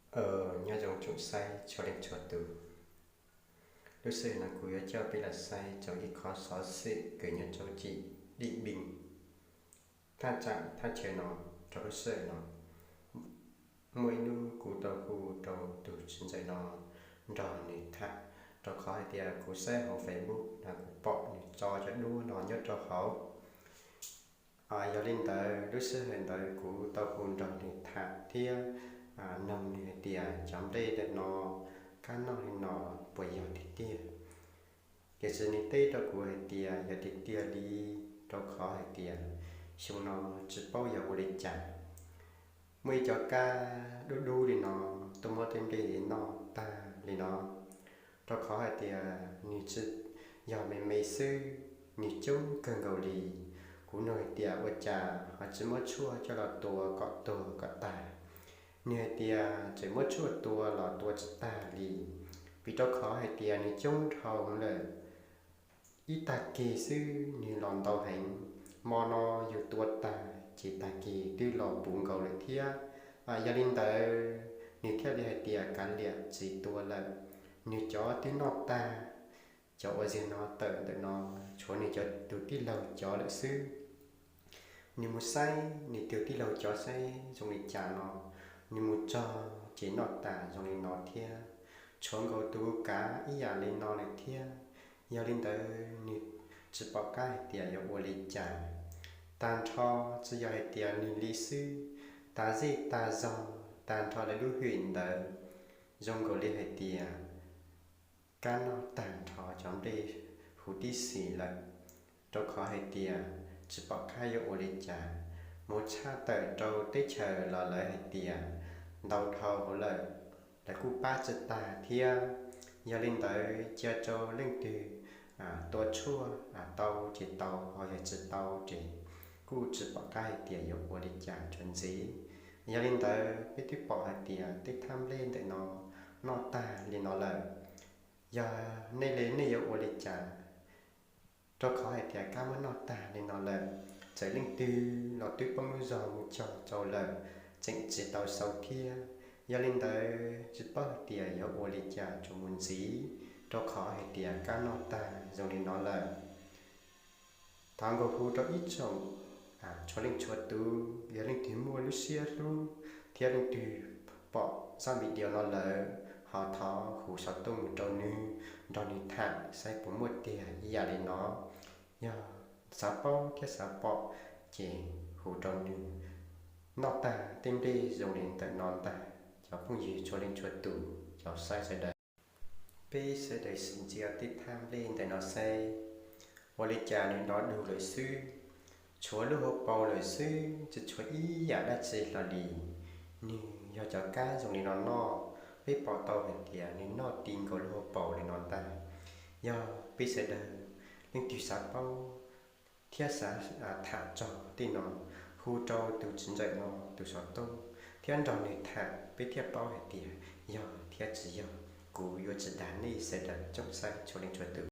Nyob zoo tsoom saib txhua leej txhua tus, lub sij hawm no kuv yuav coj peb los saib txog ib qho xov xwm kws nyob rau tim Điện Biên, thaj tsam thaj chaw no. Rau lub sij hawm no muaj ib hnub kuv tau hu rau tus txiv ntxawm no nrog nws tham, rau qhov hais tias kuv saib hauv Facebook no kuv pom nws tso cov duab no nyob rau hauv. Yog li ntawd lub sij hawm ntawd kuv tau hu nrog nws tham thiab noog nws hais tias cov nplej ntawm no kab noj li no puas yog tiag tiag. Tiam sis nws teb rau kuv hais tias yog tiag tiag li, rau qhov hais tias xyoo no tsis paub yog ua li cas muaj ib cov kab dub dub li no tuaj muab tej nplej noj tag li no. Rau qhov hais tias nws tsis yog me me xwb, nws coob kawg nkaus li. Kuv nug hais tias ua cas ho tsis muab tshuaj coj los tua kom tuag kom tag, nws hais tias txawm muab tshuaj tua los tua tsis tag li, vim rau qhov hais tias nws coob dhau lawm. Ib tag kis xwb nws los ntau heev, hmo no yus tua tag ces tag kis twb los puv nkaus lawm thiab. Yog li ntawd nws thiaj li hais tias kav liam tsis tua lawm, nws cov twb noj tag. Cov uas ziag no tawm ntawm no tshuav nws cov tus tij laug cov lawm xwb. Nws mus saib nws tus tij laug cov saib zoo li cas no, nws mus txog ces noj tas zoo li no thiab, tshuav nkaus tus kav ib yam li no lawm thiab. Yog li ntawd nws tsis pom qab hais tias yuav ua li cas. Tag nrho tsis yog hais tias nws li xwb, tas zej tas zog tag nrho lawv lub hwm ntawd zoo nkaus li hais tias kab noj tag nrho cov nplej huv tib si lawm, rau qhov hais tias tsis pom qab yuav ua li cas. Mus tshaj tawm rau teb chaws los lawv hais tias ntau dhau lawm, lawv kuj pab tsis tag thiab. Yog li ntawd cia rau leej twg tua tshuaj tau ces tau, ho yog tsis tau ces kuj tsis pom qab hais tias yuav ua li cas rau ntxiv. Yog li ntawd peb twb pom hais tias tej thaj nplej ntawm no noj tag li no lawm. Yog nej li nej yuav ua li cas? Rau qhov hais tias kab muab noj tag li no lawm, txawm leej twg los twb poob lub zog mus cog rau lawm, tseem tsis tau xau thiab. Yog li ntawd tsis paub hais tias yuav ua li cas rau mus ntxiv, rau qhov hais tias kab noj tag zoo li no lawm. Thov nkaus hu rau ib tsoom txhua leej txhua tus, yog leej twg muaj lub siab hlub thiab leej twg pom zaj video no lawm, ho thov hu xov tooj mus rau nws, nrog nws tham saib puas muaj tiag ib yam li no. Yog xav paub thiab xav pom ces hu rau nws. Noj tag tej nplej zoo li ntawm no ntag, cov phooj ywg txhua leej txhua tus, cov saib sawv daws. Peb sawv daws sim ntsia tej thaj nplej ntawm no saib, ua li cas nws no dug lawm xwb, tshuav lub hauv paus lawm xwb, tsis tshuav ib yam dab tsi hlo li. Nws yog cov kab zoo li no noj, peb pom tau hais tias nws noj ti nkaus lub hauv paus li no ntag. Yog peb sawv daws leej twg xav paub thiab xav tham txog tej no, hu rau tus txiv ntxawm no tus xov tooj thiab nrog nws tham peb thiaj paub hais tias yog thiab tsis yog. Kuv yuav tsis dag nej sawv daws tsoom saib txhua leej txhua tus.